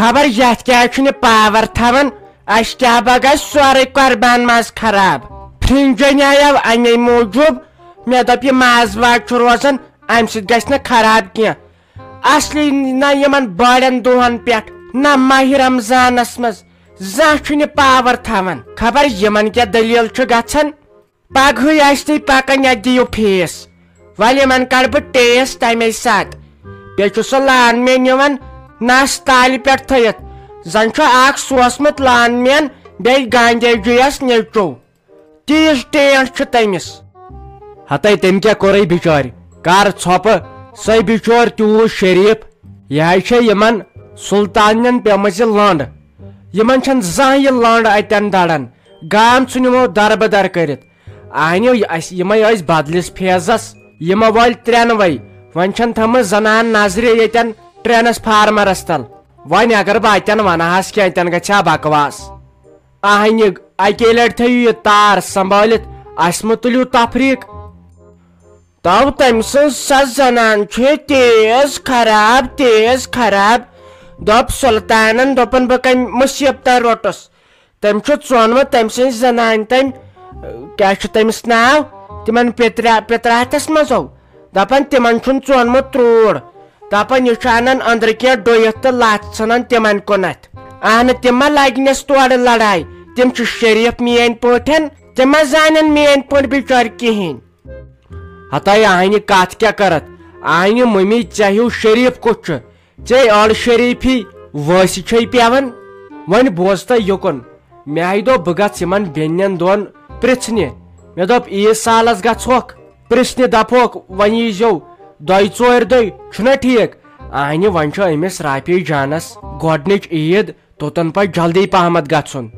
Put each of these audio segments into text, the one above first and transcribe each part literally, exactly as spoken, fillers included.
خبر یتھ کیازِ چھُنہٕ پاور تھاوان، اسہِ کیٛاہ بہ گژھِ سورُے قربان ماز خراب۔ فرنجن آیو امے موٗجوٗب، مےٚ دوٚپ یہِ ماز واز چھُ روزان، امہِ سۭتۍ گژھِ نہٕ خراب کینٛہہ۔ اصلی نہ یِمن بڑٮ۪ن دۄہن پٮ۪ٹھ، نہ ماہِ رمضانس منٛز زانٛہہ چھُنہٕ پاور تھاوان۔ خبر یِمن کیٛاہ دٔلیٖل چھُ گژھان۔ پگہٕے آسہِ تُہۍ پکان، یتھ دِیِو فیٖس۔ وۄلۍ یِمن کڑٕ بہٕ ٹیس تمے ساتہٕ۔ بیٚیہِ چھُ سُہ لان مین یِوان نس تالہِ پٮ۪ٹھ تھٲیِتھ۔ زن چھُ اکھ سوٗسمُت لان مین بیٚیہِ گاندھی جی یس نیٚچو۔ تیٖژ ٹینٹ چھِ تٔمِس۔ ہتے تٔمۍ کیٛاہ کوٚرُے بِچارِ؟ کر ژھۄپہٕ، سۄے بِچور تیوٗت شریٖف۔ یہِ ہاے چھےٚ یِمن سلطانن پیمٕژ یہِ لنڈ۔ یِمن چھَنہٕ زانٛہہ یہِ لنڈ اتٮ۪ن دڑان۔ گام ژھُنِمو دربدر کٔرِتھ۔ اہنہِ، اسہِ، یِمے ٲسۍ بدلِس فیزس۔ یِمو وٲلۍ ترٛٮ۪نوَے۔ وۄنۍ چھَن تھٲمٕژ زنان نظرِ ییٚتٮ۪ن ٹرانسفارمرس تل۔ وۄنۍ اگر بہٕ اتٮ۪ن ونہٕ ہس کینٛہہ، اتٮ۪ن گژھِ ہا بکواس۔ اہنہِ، اکی لٹہِ تھٲیِو یہِ تار سنبھٲلِتھ، اسہِ مہ تُلِو تفریٖق۔ تو تٔمۍ سٕنٛز سۄ زنان چھِ تیز خراب، تیز خراب۔ دوٚپ سلطانن، دوٚپُن، بہٕ کمہِ مصیبتن روٚٹُس؟ تٔمۍ چھُ ژونمُت تٔمۍ سٕنٛزِ زنانہِ تٔمۍ، کیٛاہ چھُ تٔمِس ناو؟ تِمن پِترا-، پِتراہتس منٛز ہو۔ دپان، تِمن چھُن ژونمُت تروڑ۔ دپان، یہِ چھُ انان أنٛدرٕ کینٛہہ ڈُیِتھ تہٕ لژھ ژھٕنان تِمن کُنتھ۔ اہنہٕ، تِم ما لگنس تورٕ لڑایہِ؟ تِم چھِ شریٖف میٲنۍ پٲٹھۍ، تِم ما زانن میٲنۍ پٲٹھۍ بِچٲرۍ کِہینۍ۔ ہتاے اہنہِ کتھ کیٛاہ کرتھ؟ اہنہِ مٔمی، ژےٚ ہیوٗ شریٖف کُس چھُ؟ ژےٚ أڑ شریٖفی وٲنٛسہِ چھے پٮ۪وان۔ وۄنۍ بوز تہٕ یُکُن۔ مےٚ ہاے دوٚپ، بہٕ گژھٕ یِمن بیٚنٮ۪ن دۄن پرژھنہِ۔ مےٚ دوٚپ، عیٖد سالس گژھوکھ پرژھنہِ، دپوکھ، وۄنۍ ییٖزیو دۄیہِ ژورِ دۄہہِ، چھُنہ ٹھیٖک؟ اہنہِ، وۄنۍ چھُ أمِس رافی جانس گۄڈنِچ عیٖد، توٚتن پزِ جلدی پہمتھ گژھُن۔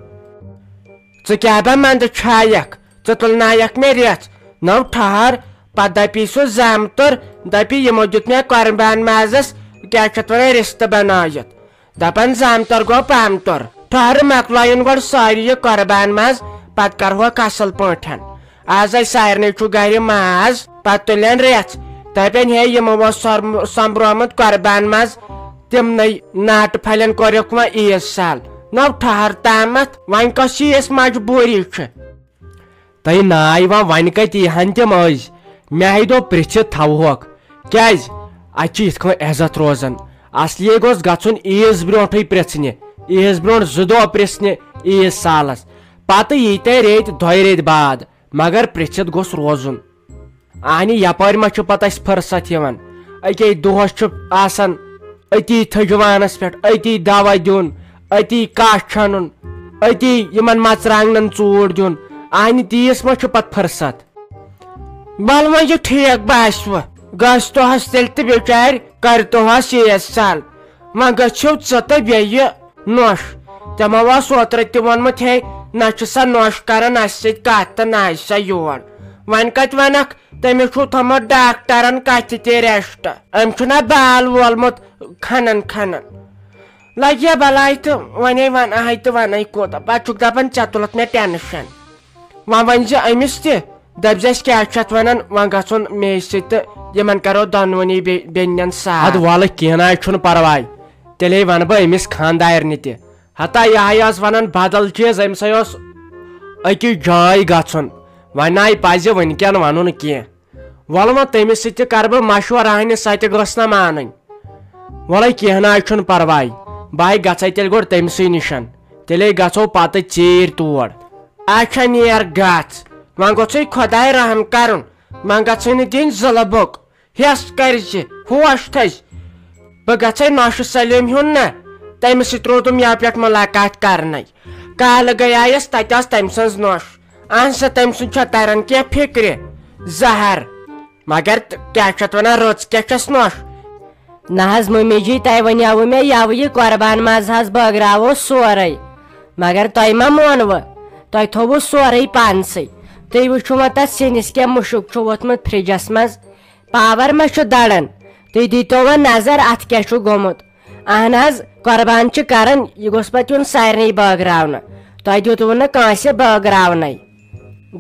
ژٕ کیٛاہ با منٛدٕ چھایکھ؟ ژٕ تُلنایکھ مےٚ ریژھ۔ نو ٹھہر، پتہٕ دپی سُہ زامتُر، دپی، یِمو دیُت مےٚ قربان مازس، کیٛاہ چھِ اتھ ونان، رستہٕ بنٲیِتھ۔ دپان، زامتُر گوٚو پامتُر۔ ٹھہر، مۄکلٲیِن گۄڈٕ سٲری یہِ قربان ماز، پتہٕ کرہوکھ اصل پٲٹھۍ۔ آز اسہِ سارنٕے چھُ گرِ ماز، پتہٕ تُلن ریژھ۔ دپن، ہے، یِمو اوس سۄرم-، سۄمبرومُت قربان ماز، تِمنٕے ناٹہٕ پھلٮ۪ن کوٚرُکھ وۄنۍ عیٖد سال۔ نو ٹھہر تامتھ، وۄنۍ کۄس ہِش مجبوٗری چھِ؟ تۄہہِ ناے وۄنۍ، وۄنۍ کتہِ یی ہن تِم أزۍ؟ مےٚ ہے دوٚپ پرژھِتھ تھاوہوکھ۔ کیازِ؟ اتہِ چھُ یِتھ کٔنۍ عزت روزان۔ اصلی گوٚژھ گژھُن عیٖز برونٹھٕے پرژھنہِ، عیٖز برونٹھ زٕ دۄہ پرژھنہِ عیٖز سالس۔ پتہٕ یی تۄہہِ ریٚتۍ دۄیہِ ریٚتۍ بعد، مگر پرژھِتھ گوٚژھ روزُن۔ اہنہِ، یپٲرۍ ما چھُ پتہٕ اسہِ فرصت یِوان؟ أکے دۄہس چھُ آسان أتی تھٔجوانس پٮ۪ٹھ، أتی دوا دیُن، أتی کاہ چھنُن، أتی یِمن مرژٕوانٛگنن ژوٗر دیُن۔ اہنہِ، تیٖژ ما چھُ پتہٕ فرصت؟ ول وۄنۍ یہِ ٹھیک باسہِ وۄنۍ، گژھِ دۄہس تیٚلہِ تہٕ بِچارِ کرِ دۄہس عیٖد سال۔ وۄنۍ گٔژھِو ژٕ تہٕ بیٚیہِ نۄش۔ تِمو اوس اوترٕ تہِ ووٚنمُت، ہے، نہ چھِ سۄ نۄش کران اسہِ سۭتۍ کتھ تہٕ نہ آسہِ سۄ یور۔ وۄنۍ کتہِ ونکھ، تٔمِس چھُ تھوٚمُت ڈاکٹرن کتھِ تہِ ریسٹ۔ أمۍ چھُنہ بال وولمُت کھنن کھنن۔ لگہِ بلاے تہٕ وۄنے ونہے تہٕ ونَے کوٗتاہ۔ پتہٕ چھُکھ دپان، ژےٚ تُلُتھ مےٚ ٹینشن۔ وۄنۍ ؤنۍ زِ أمِس تہِ، دٔپۍ زٮ۪س، کیٛاہ چھُ اَتھ وَنان، وۄنۍ گژھُن مے سۭتۍ تہٕ یِمَن کَرو دۄنوٕنی بے-، بیٚنٮ۪ن ساتھ۔ اَدٕ وَلہٕ، کینٛہہ نہ حظ چھُنہٕ پَرواے، تیٚلے وَنہٕ بہٕ أمِس خانٛدارنہِ تہِ۔ ہتا یہِ ہا یہِ ٲس وَنان بدل چیٖز، أمِس ہا اوس أکِس جایہِ گژھُن، وۄنۍ نہ پَزِ وٕنۍکٮ۪ن وَنُن کینٛہہ۔ وَلہٕ وۄنۍ تٔمِس سۭتۍ تہِ کَرٕ بہٕ مَشوَرٕ، اَہنہِ سۄ تہِ گٔژھ نہ مانٕنۍ۔ وَلَے کینٛہہ نہ حظ چھُنہٕ پَرواے، بہٕ ہَے گژھَے تیٚلہِ گۄڈٕ تٔمۍ سٕے نِشَن، تیٚلے گژھو پَتہٕ ژیٖرۍ تور۔ اچھا نیر گژھ، وۄنۍ گوٚژھُے خۄداے رحم کَرُن، وۄنۍ گژھٕے نہٕ دِنۍ زٕ لبُک، ہٮ۪س کَرِ زِ ہوش تھٔزِ۔ بہٕ گژھَے نۄشہِ سلیٖم ہُنٛد نہ، تٔمِس سۭتۍ روٗدُم یَوٕ پٮ۪ٹھ مُلاقات کَرنَے۔ کالہٕ گٔیایَس، تَتہِ ٲس تٔمۍ سٕنٛز نۄش۔ اہن سا، تٔمۍ سُنٛد چھا تران کینٛہہ فِکرِ؟ زہر۔ مگر تہٕ کیٛاہ چھِ اَتھ وَنان، رٕژ کیٛاہ چھَس نۄش؟ نہ حظ مٔمی جی، تۄہہِ وَنیٛاوٕ مےٚ یَوٕ یہِ قۄربان ماز حظ بٲگراوو سورُے، مگر تۄہہِ ما مونوٕ؟ تۄہہِ تھوٚوُ سورُے پانسٕے۔ تُہۍ وٕچھِو وۄنۍ تَتھ سِنِس کیٛاہ مُشُک چھُ ووٚتھمُت فرٛجَس منٛز۔ پاور ما چھُ دَران؟ تُہۍ دیٖتو وۄنۍ نظر، اَتھ کیٛاہ چھُ گوٚمُت؟ اہن حظ، قۄربان چھِ کران، یہِ گوٚژھ پتہٕ یُن سارنٕے بٲگراونہٕ۔ تۄہہِ دیُتوُ نہٕ کٲنٛسہِ بٲگراونَے۔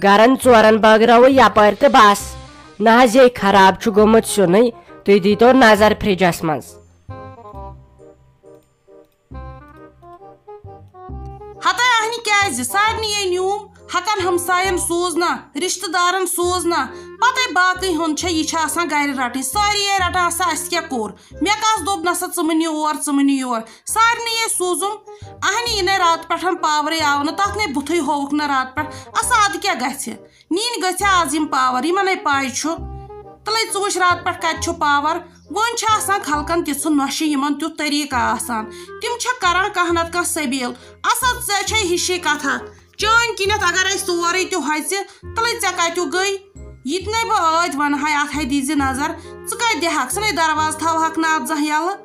گرن ژورن بٲگرٲوٕے یپٲرۍ تہٕ بس۔ نہ حظ، یے خراب چھُ گوٚمُت سیُنٕے۔ تُہۍ دیٖتو نظر فرجس منٛز۔ ہتے اہنہِ کیازِ؟ سارنٕے یے نیوٗم، حقن ہمساین سوٗز نہ، رشتہٕ دارن سوٗز نہ۔ پتے باقٕے ہُنٛد چھےٚ، یہِ چھےٚ آسان گرِ رٹٕنۍ۔ سٲری یے رٹان آسان، اسہِ کیٛاہ کوٚر؟ مےٚ کس دوٚپ نہ سا، ژٕ مہٕ نہِ اور، ژٕ مہٕ نہِ یور؟ سارنٕے یے سوٗزُم۔ اہنہِ یہِ نے راتہٕ پٮ۪ٹھ پاورٕے آو نہٕ، تتھ نے بُتھٕے ہووُکھ نہٕ راتہٕ پٮ۪ٹھ۔ اسا ادٕ کیٛاہ گژھِ؟ نِنۍ گٔژھِ آز یِم پاور، یِمن ہے پاے چھُ۔ تلے ژٕ وٕچھ راتہٕ پٮ۪ٹھ کتہِ چھُ پاور۔ وۄنۍ چھِ آسان خلقن تِژھٕ نۄشہِ، یِمن تیُتھ طریٖقہٕ آسان۔ تِم چھِ کران کانٛہہ نتہٕ کانٛہہ سبیل۔ اسا ژےٚ چھے ہِشی کتھا۔ چٲنۍ کِنٮ۪تھ اگر اسہِ سورُے تہِ ہۄژِ، تلے ژےٚ کتیُک گٔے؟ یہِ تہِ نے بہٕ ٲدۍ ونہٕ ہاے، اتھ ہے دیٖزِ نظر۔ ژٕ کتہِ دِہکھ؟ ژٕ نے دروازٕ تھاوہکھ نہٕ اتھ زانٛہہ یلہٕ۔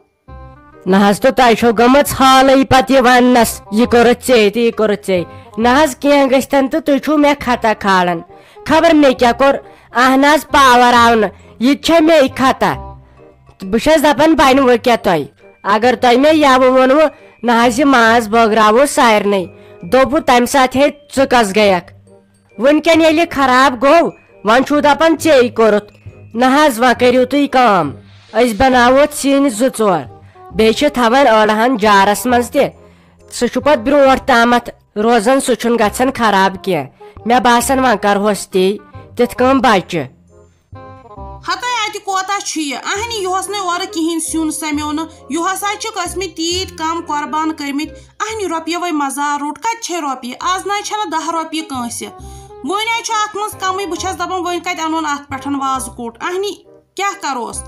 نہ حظ، تہٕ تۄہہِ چھو گٔمٕژ حالٕے پتہٕ یہِ وننس، یہِ کوٚرُتھ ژےٚ تہٕ یہِ کوٚرُتھ ژےٚ۔ نہ حظ، کینٛہہ گٔژھتن تہٕ تُہۍ چھِو مےٚ خطا کھالان۔ خبر مےٚ کیٛاہ کوٚر؟ اہن حظ، پاور آو نہٕ، یہِ تہِ چھےٚ مے خطا۔ بہٕ چھَس دپان، بنہِ وۄنۍ کیٛاہ تۄہہِ؟ اگر تۄہہِ مےٚ یوٕ ووٚنوٕ، نہ حظ، یہِ ماز بٲگراوو سارنٕے۔ دوٚپوٕ تمہِ ساتہٕ، ہے، ژٕ کس گٔیکھ؟ وٕنکٮ۪ن ییٚلہِ خراب گوٚو، وۄنۍ چھُو دَپان ژے کوٚرُتھ۔ نہ حظ، وۄنۍ کٔرِو تُہۍ کٲم، أسۍ بناوو سِنۍ زٕ ژور، بیٚیہِ چھِ تھاوان أڑہَن جارَس منٛز تہِ۔ سُہ چھُ پَتہٕ برٛونٛٹھ تامَتھ روزان، سُہ چھُنہٕ گژھان خراب کینٛہہ۔ مےٚ باسان، وۄنۍ کَرہوس تی، تِتھ کٲم بَچہِ۔ ہتے اَتہِ کوتاہ چھُ یہِ؟ اہنہِ، یُہُس نے اورٕ کِہیٖنۍ سیُن سَمیو نہٕ۔ یُہُس حظ چھِکھ ٲسمٕتۍ تیٖتۍ کَم قۄربان کٔرمٕتۍ۔ اہنہِ رۄپیہِ وَے مَزار روٚٹ، کَتہِ چھے رۄپیہِ؟ آز نَے چھَنہٕ دَہ رۄپیہِ کٲنٛسہِ۔ وۄنۍ حظ چھُ اَتھ منٛز کَمٕے، بہٕ چھَس دَپان، وۄنۍ کَتہِ اَنون اَتھ پٮ۪ٹھ وازٕ کوٚٹ؟ اہنہِ کیٛاہ کَروس؟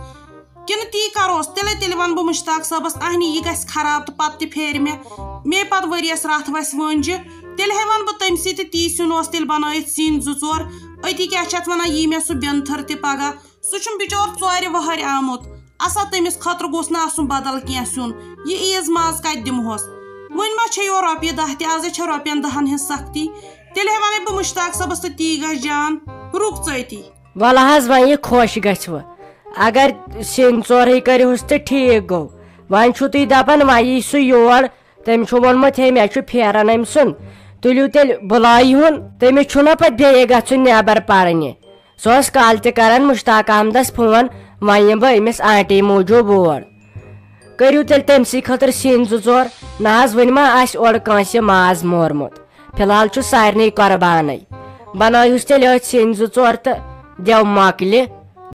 کِنہٕ تی کَروس؟ تیٚلے، تیٚلہِ وَنہٕ بہٕ مُشتاق صٲبَس، اہنہِ، یہِ گژھِ خراب تہٕ پَتہٕ تہِ پھیرِ مےٚ۔ مے پَتہٕ ؤریَس رَتھ وَسہِ وٲنجہِ، تیٚلہِ ہے وَنہٕ بہٕ تٔمۍ سٕے تہٕ تی سیُن اوس تیٚلہِ بَنٲیِتھ سِنۍ زٕ ژور۔ أتی کیٛاہ چھِ اَتھ وَنان، یی مےٚ سُہ بٮ۪نتھٕر تہِ پَگاہ۔ سُہ چھُنہٕ بِچور ژورِ وٕہٕرۍ آمُت۔ اَسا تٔمِس خٲطرٕ گوٚژھ نہٕ آسُن بدل کینٛہہ سیُن۔ یہِ عیٖز ماز کَتہِ دِمہوس؟ وۄنۍ ما چھے یورٕ رۄپیہِ دَہ تہِ، آزے چھےٚ رۄپیَن دَہَن ہِنٛز سختی۔ تیٚلہِ ہے وَنے بہٕ مُشتاق صٲبَس تہٕ تی گژھِ جان۔ رُک ژٕ أتی۔ وَلہٕ حظ، وۄنۍ یہِ خۄش گژھِ وۄنۍ۔ اگر سِنۍ ژورٕے کٔرِہُس تہٕ ٹھیٖک گوٚو۔ وۄنۍ چھُو تُہۍ دَپان، وۄنۍ یی سُہ یور، تٔمۍ چھُ ووٚنمُت، ہے، مےٚ چھُ پھیران أمۍ سُنٛد، تُلِو تیٚلہِ بُلایہِ ہُن۔ تٔمِس چھُنہ پَتہٕ بیٚیہِ گژھُن نٮ۪بر پَرنہِ۔ سُہ اوس کالہٕ تہِ کران مُشتاق احمدس فون، وۄنۍ یِمہٕ بہٕ أمِس آنٹی موٗجوٗب اور۔ کٔرِو تیٚلہِ تٔمۍ سٕے خٲطرٕ سِنۍ زٕ ژور۔ نہ حظ، وٕنہِ ما آسہِ اورٕ کٲنٛسہِ ماز مورمُت؟ فی الحال چھُ سارنٕے قۄربانٕے۔ بنٲیہُس تیٚلہِ أتھۍ سِنۍ زٕ ژور تہٕ دٮ۪و مۄکلہِ۔